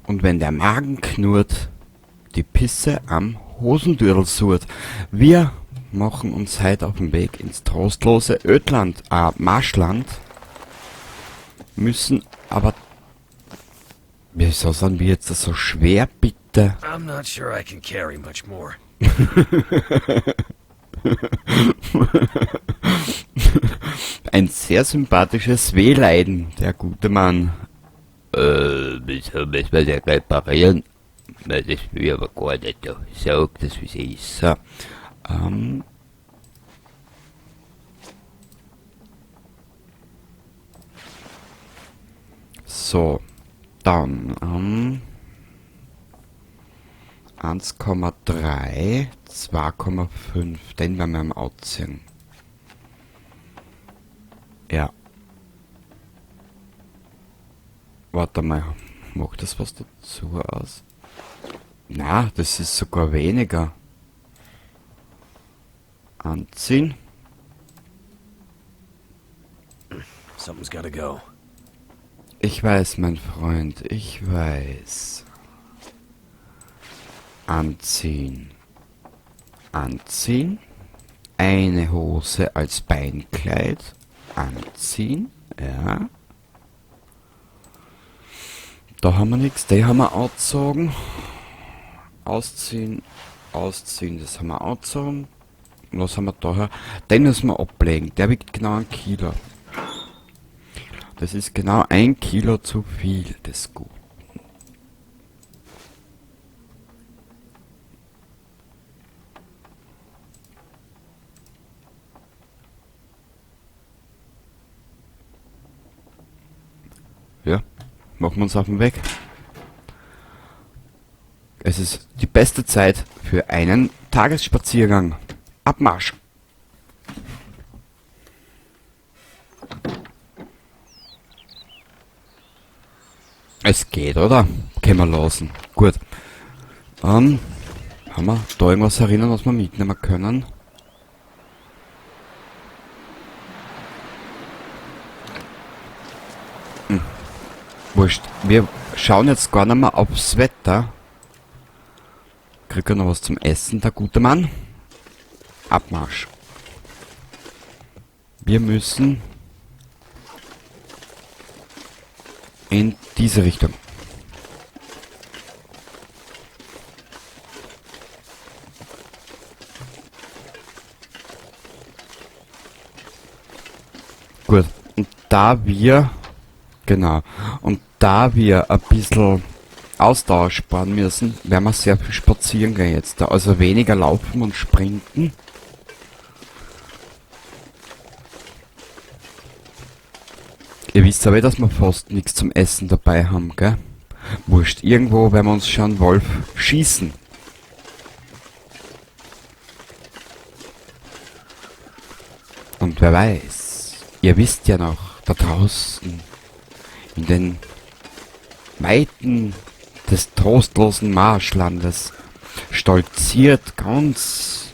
Und wenn der Magen knurrt, die Pisse am Hosendürl surrt. Wir machen uns heute auf den Weg ins trostlose Ödland, Marschland. Müssen aber... Wieso sind wir jetzt so schwer, bitte? I'm not sure I can carry much more. Ein sehr sympathisches Wehleiden, der gute Mann. Wieso müssen wir das reparieren? Das will ich aber gar nicht. Sag das, wie es ist. So. So, dann 1,3, 2,5, den werden wir am anziehen. Ja. Warte mal, macht das was dazu aus? Na, das ist sogar weniger. Anziehen. Something's got to go. Ich weiß, mein Freund, ich weiß. Anziehen. Anziehen. Eine Hose als Beinkleid. Anziehen. Ja. Da haben wir nichts. Die haben wir angezogen. Ausziehen. Ausziehen. Das haben wir angezogen. Was haben wir da her? Den müssen wir ablegen. Der wiegt genau 1 Kilo. Das ist genau 1 Kilo zu viel des Guten. Ja, machen wir uns auf den Weg. Es ist die beste Zeit für einen Tagesspaziergang. Abmarsch! Es geht, oder? Können wir lassen. Gut. Haben wir da irgendwas erinnern, was wir mitnehmen können? Wurscht. Wir schauen jetzt gar nicht mehr aufs Wetter. Kriegt er noch was zum Essen, der gute Mann? Abmarsch. Wir müssen in diese Richtung. Gut, und da wir, genau, und da wir ein bisschen Ausdauer sparen müssen, werden wir sehr viel spazieren gehen jetzt da. Also weniger laufen und sprinten. Ihr wisst aber, dass wir fast nichts zum Essen dabei haben, gell? Wurscht, irgendwo werden wir uns schon einen Wolf schießen. Und wer weiß, ihr wisst ja noch, da draußen, in den Weiten des trostlosen Marschlandes, stolziert ganz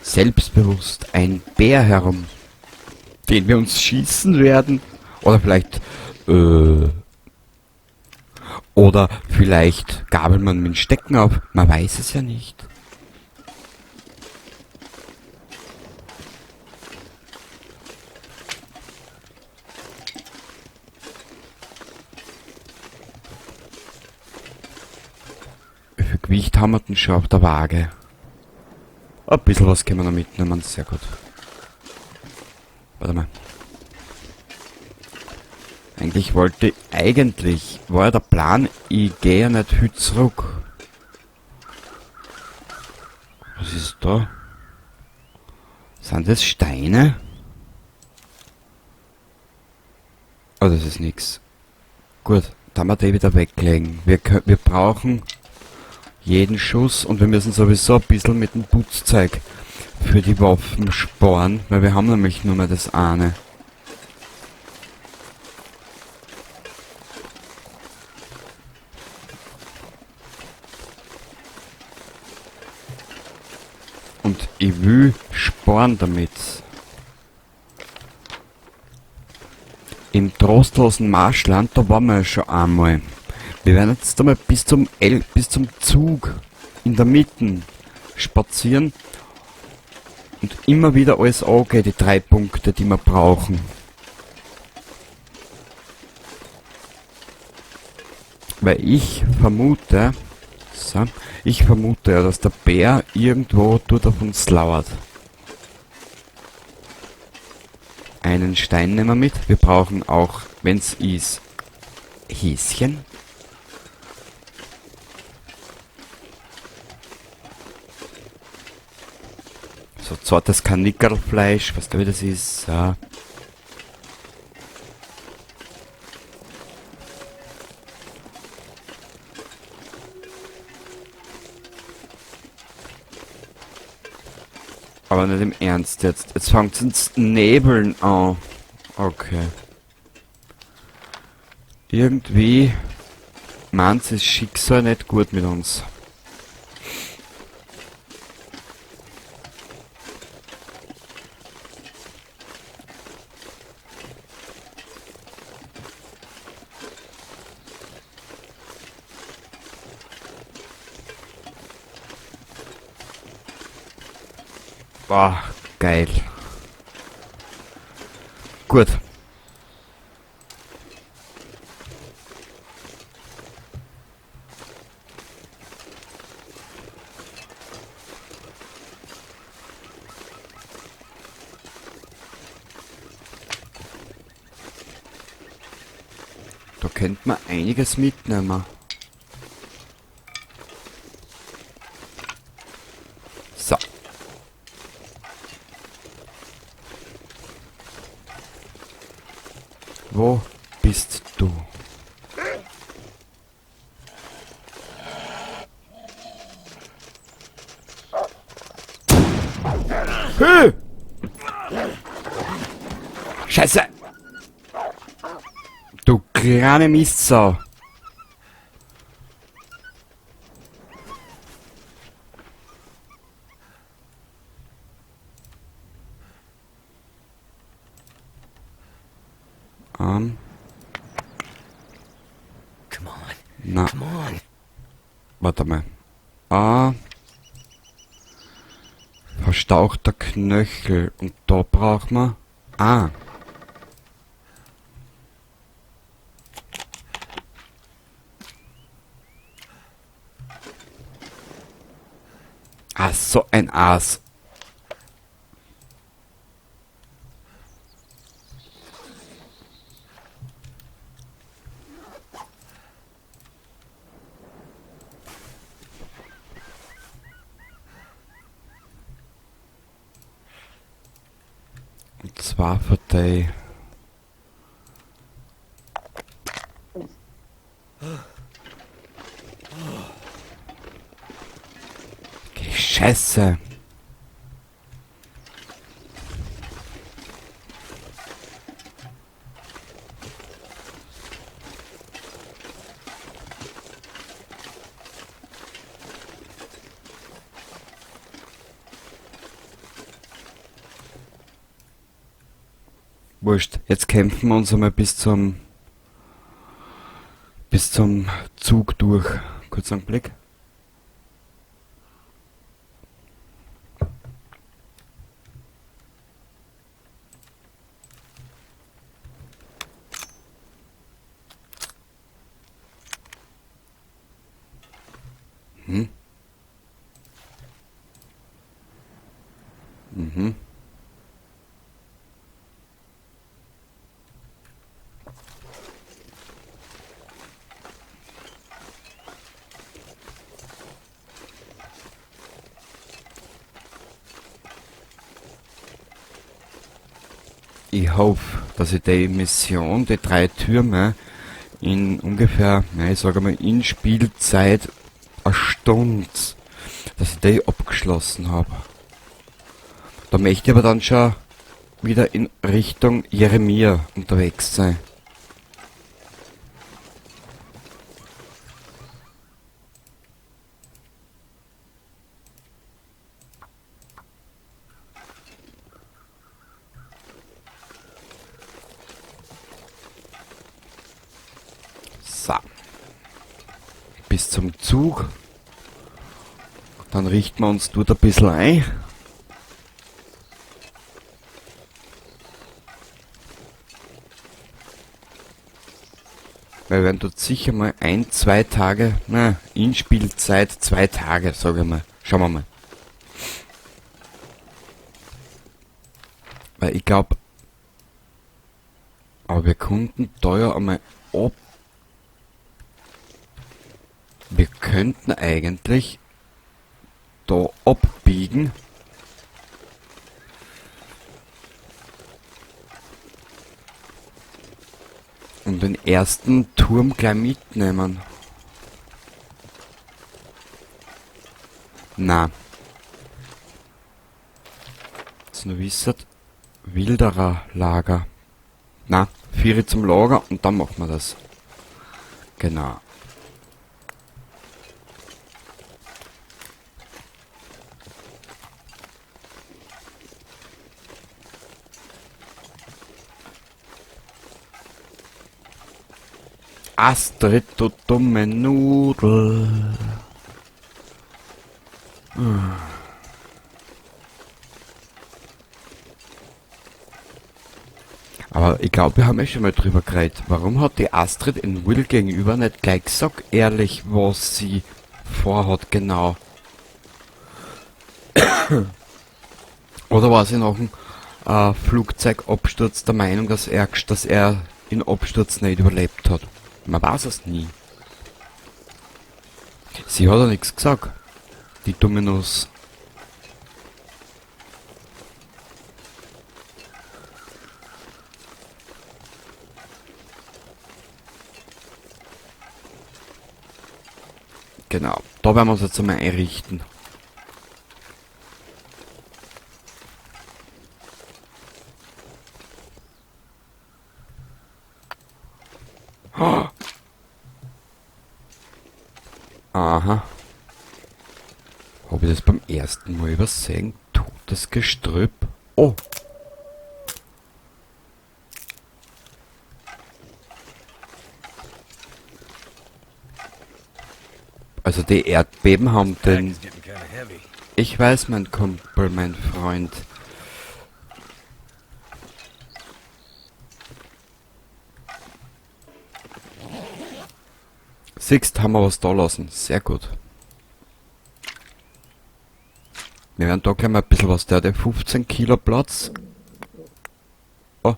selbstbewusst ein Bär herum, den wir uns schießen werden. Oder vielleicht gabelt man mit dem Stecken auf. Man weiß es ja nicht. Wie viel Gewicht haben wir denn schon auf der Waage? Ein bisschen was können wir noch mitnehmen, sehr gut. Warte mal. Eigentlich wollte ich, eigentlich war ja der Plan, ich gehe ja nicht heute zurück. Was ist da? Sind das Steine? Oh, das ist nix. Gut, dann wir die wieder weglegen. Wir brauchen jeden Schuss und wir müssen sowieso ein bisschen mit dem Putzzeug für die Waffen sparen, weil wir haben nämlich nur mehr das eine. Und ich will sparen damit. Im trostlosen Marschland, da waren wir ja schon einmal. Wir werden jetzt einmal bis zum Zug in der Mitte spazieren und immer wieder alles angehen, die 3 Punkte, die wir brauchen. Weil ich vermute, ja, dass der Bär irgendwo dort auf uns lauert. Einen Stein nehmen wir mit. Wir brauchen auch, wenn's ist, Häschen. So zartes Kanickerlfleisch, was da wieder ist. So. Aber nicht im Ernst jetzt. Jetzt fängt's ins Nebeln an. Okay. Irgendwie meint das Schicksal nicht gut mit uns. Boah, geil. Gut. Da könnte man einiges mitnehmen. So. Wo bist du? Hü! Scheiße! Du kleine Mistsau! Come on. Na. Come on. Warte mal. Ah. Verstauchter Knöchel. Und da braucht man... Ah. Ah, so ein Aas. Und zwar für die. Okay, Scheiße. Wurscht, jetzt kämpfen wir uns einmal bis zum Zug durch. Kurz einen Blick. Hm? Mhm. Ich hoffe, dass ich die Mission, die 3 Türme, in ungefähr, na, ich sage mal, in Spielzeit eine Stunde, dass ich die abgeschlossen hab. Da möchte ich aber dann schon wieder in Richtung Jeremia unterwegs sein. So. bis zum Zug. Dann richten wir uns dort ein bisschen ein. Weil wir werden dort sicher mal 1, 2 Tage, na, Inspielzeit 2 Tage, sag ich mal. Schauen wir mal. Weil ich glaub, aber wir konnten da ja einmal ab. Wir könnten eigentlich da abbiegen. Und den ersten Turm gleich mitnehmen. Na. Jetzt nur wisset, Wilderer Lager. Na, 4 zum Lager und dann machen wir das. Genau. Astrid, du dumme Nudel. Aber ich glaub, wir haben eh schon mal drüber geredet. Warum hat die Astrid in Will gegenüber nicht gleich gesagt, ehrlich, was sie vorhat, genau? Oder war sie nach dem Flugzeugabsturz der Meinung, dass er den Absturz nicht überlebt hat? Man weiß es nie. Sie hat ja nichts gesagt. Die dumme Nuss. Genau, da werden wir uns jetzt einmal einrichten. Oh. Aha. Hab ich das beim ersten Mal übersehen? Totes Gestrüpp. Oh. Also die Erdbeben haben den... Ich weiß, mein Kumpel, mein Freund. Siehst, haben wir was da lassen. Sehr gut. Wir werden da gleich mal ein bisschen was. Der hat ja 15 Kilo Platz. Oh,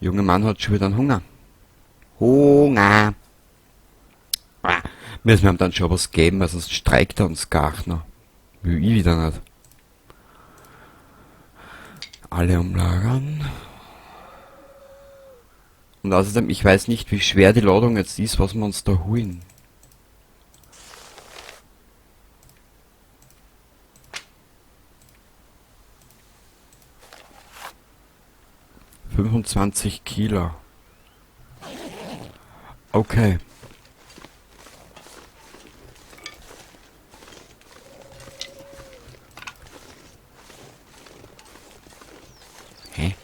junger Mann hat schon wieder einen Hunger. Hunger! Ah, müssen wir ihm dann schon was geben, weil sonst streikt er uns gar noch. Will ich wieder nicht. Alle umlagern. Und außerdem, ich weiß nicht, wie schwer die Ladung jetzt ist, was wir uns da holen. 25 Kilo. Okay. Hä?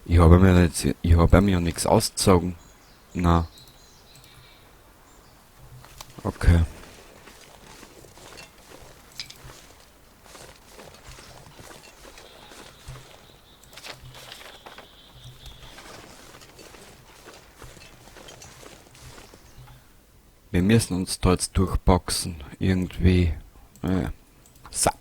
Ich habe mir jetzt, ich habe mir ja nichts ausgezogen. Na. Okay. Wir müssen uns da jetzt durchboxen. Irgendwie. Naja. So.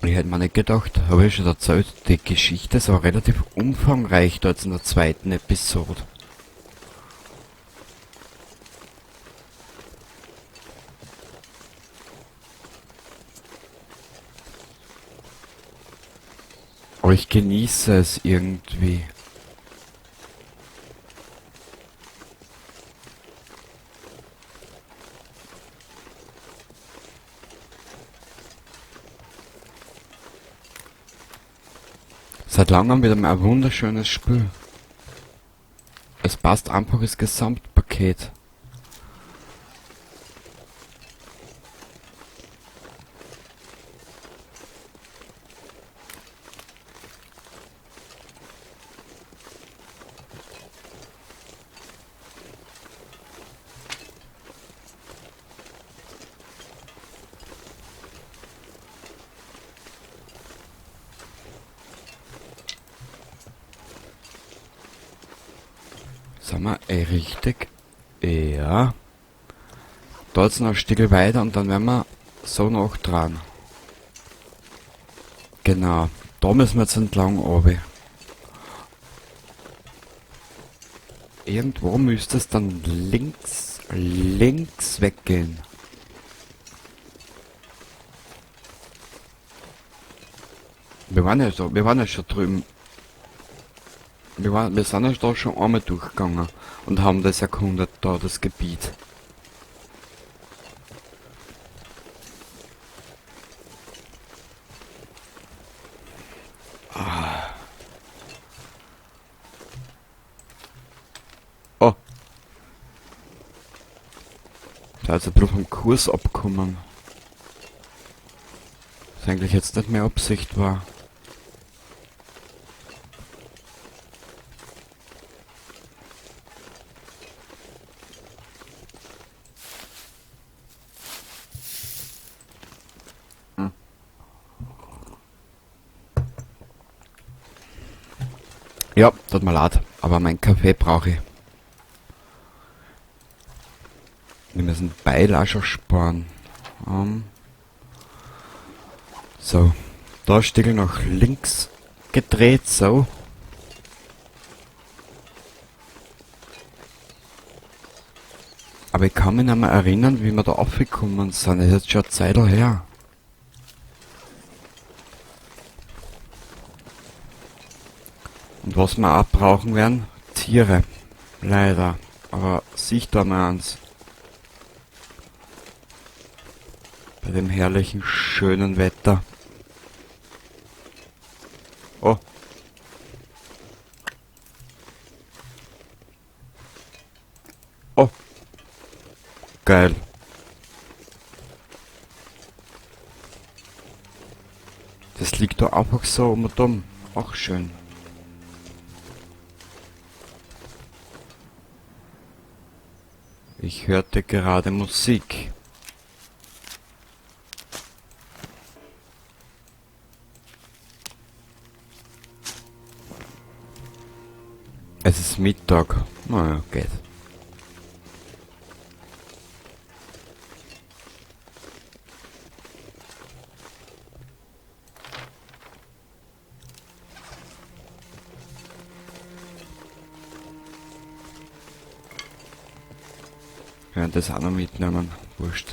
Ich hätte mir nicht gedacht, habe ich schon erzählt, die Geschichte ist aber relativ umfangreich da jetzt in der zweiten Episode. Aber ich genieße es irgendwie. Seit langem wieder mal ein wunderschönes Spiel. Es passt einfach das Gesamtpaket. Sind wir eh richtig? Ja. Da jetzt noch ein Stück weiter und dann werden wir so noch dran. Genau. Da müssen wir jetzt entlang runter. Irgendwo müsste es dann links weggehen. Wir waren ja so, wir waren ja schon drüben. Wir sind ja da schon einmal durchgegangen und haben das erkundet, da das Gebiet. Ah. Oh. Da ist ein bisschen vom Kurs abgekommen. Was eigentlich jetzt nicht mehr Absicht war. Ja, tut mir leid, aber mein Kaffee brauche ich. Wir müssen Beil auch schon sparen. So, da Stickel nach links gedreht, so. Aber ich kann mich nicht mehr erinnern, wie wir da aufgekommen sind. Das ist jetzt schon eine Zeit her. Und was wir auch brauchen werden, Tiere. Leider. Aber sieht da mal eins. Bei dem herrlichen, schönen Wetter. Oh. Oh. Geil. Das liegt da einfach so um und um. Auch schön. Ich hörte gerade Musik. Es ist Mittag. Naja, geht. Ja, das auch noch mitnehmen. Wurscht.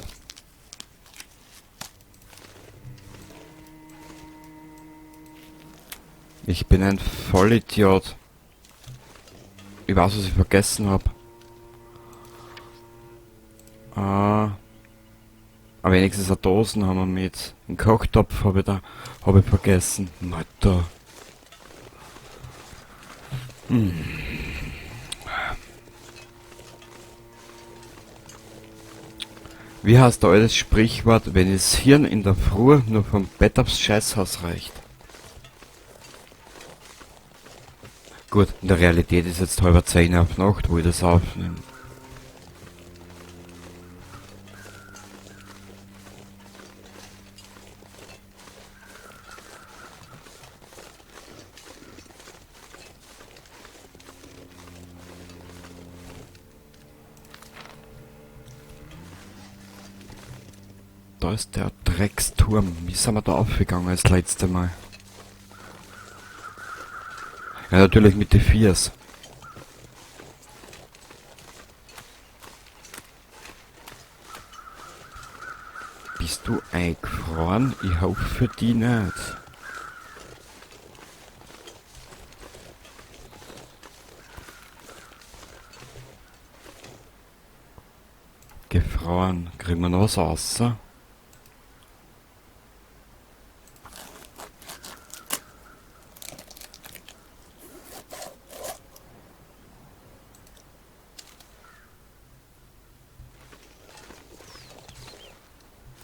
Ich bin ein Vollidiot. Ich weiß, was ich vergessen hab. Aber wenigstens eine Dosen haben wir mit. Einen Kochtopf hab ich da, hab ich vergessen. Alter. Wie heißt da altes Sprichwort, wenn das Hirn in der Früh nur vom Bett aufs Scheißhaus reicht? Gut, in der Realität ist jetzt 9:30 auf Nacht, wo ich das aufnehme. Da ist der Drecksturm. Wie sind wir da aufgegangen das letzte Mal? Ja, natürlich mit den Viers. Bist du eingefroren? Ich hoffe für die nicht. Gefroren. Kriegen wir noch was raus?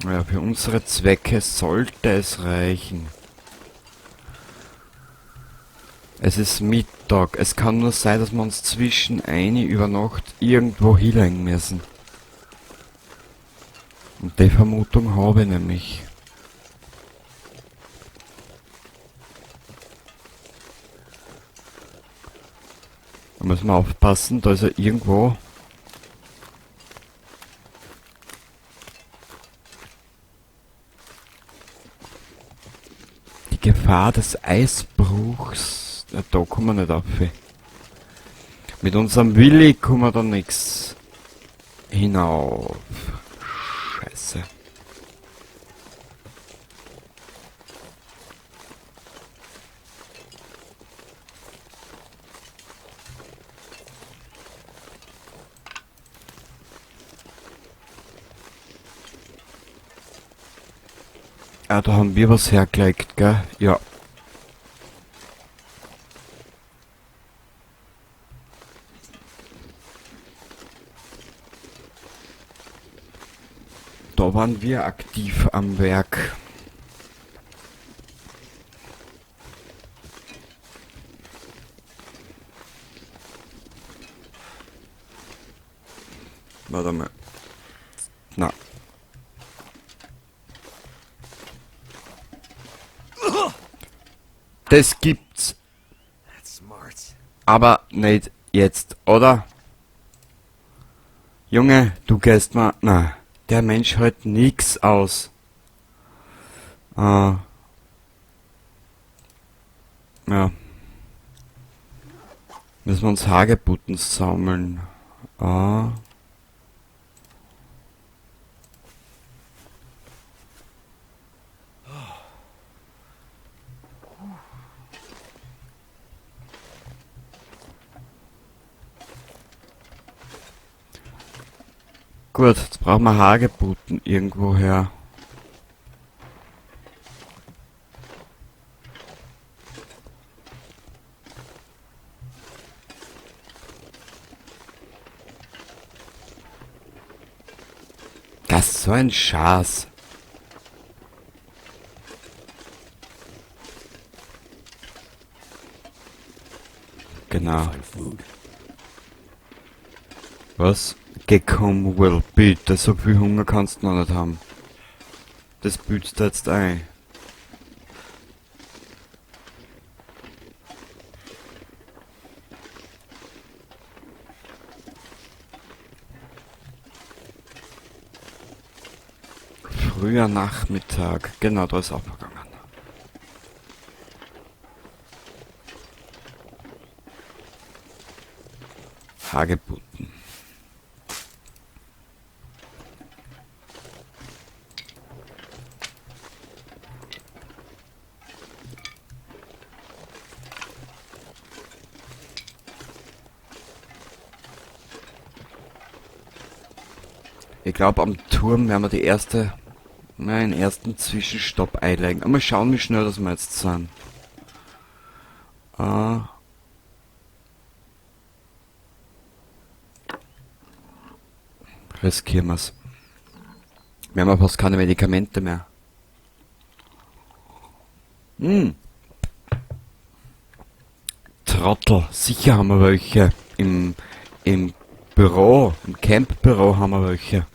Ja, für unsere Zwecke sollte es reichen. Es ist Mittag. Es kann nur sein, dass wir uns zwischen eine über Nacht irgendwo hinlegen müssen. Und die Vermutung habe ich nämlich. Da müssen wir aufpassen, da ist er irgendwo. Die Gefahr des Eisbruchs. Ja, da kommen wir nicht auf. Mit unserem Willi kommen wir da nix hinauf. Scheiße. Ah, da haben wir was hergelegt, gell? Ja. Da waren wir aktiv am Werk. Warte mal. Na. Das gibt's. Aber nicht jetzt, oder? Junge, du gehst mal... Na, der Mensch hält nix aus. Ja. Müssen wir uns Hagebutten sammeln. Gut, jetzt brauchen wir Hagebutten irgendwoher. Das ist so ein Schaß. Genau. Was? Gekommen will, bitte, so viel Hunger kannst du noch nicht haben. Das büßt jetzt ein. Früher Nachmittag, genau, da ist aufgegangen. Hagebutten. Ich glaub, am Turm werden wir den ersten Zwischenstopp einlegen. Aber mal schauen, wie schnell das wir jetzt sind. Riskieren wir's. Wir haben ja fast keine Medikamente mehr. Trottel, sicher haben wir welche. Im Büro, im Campbüro haben wir welche.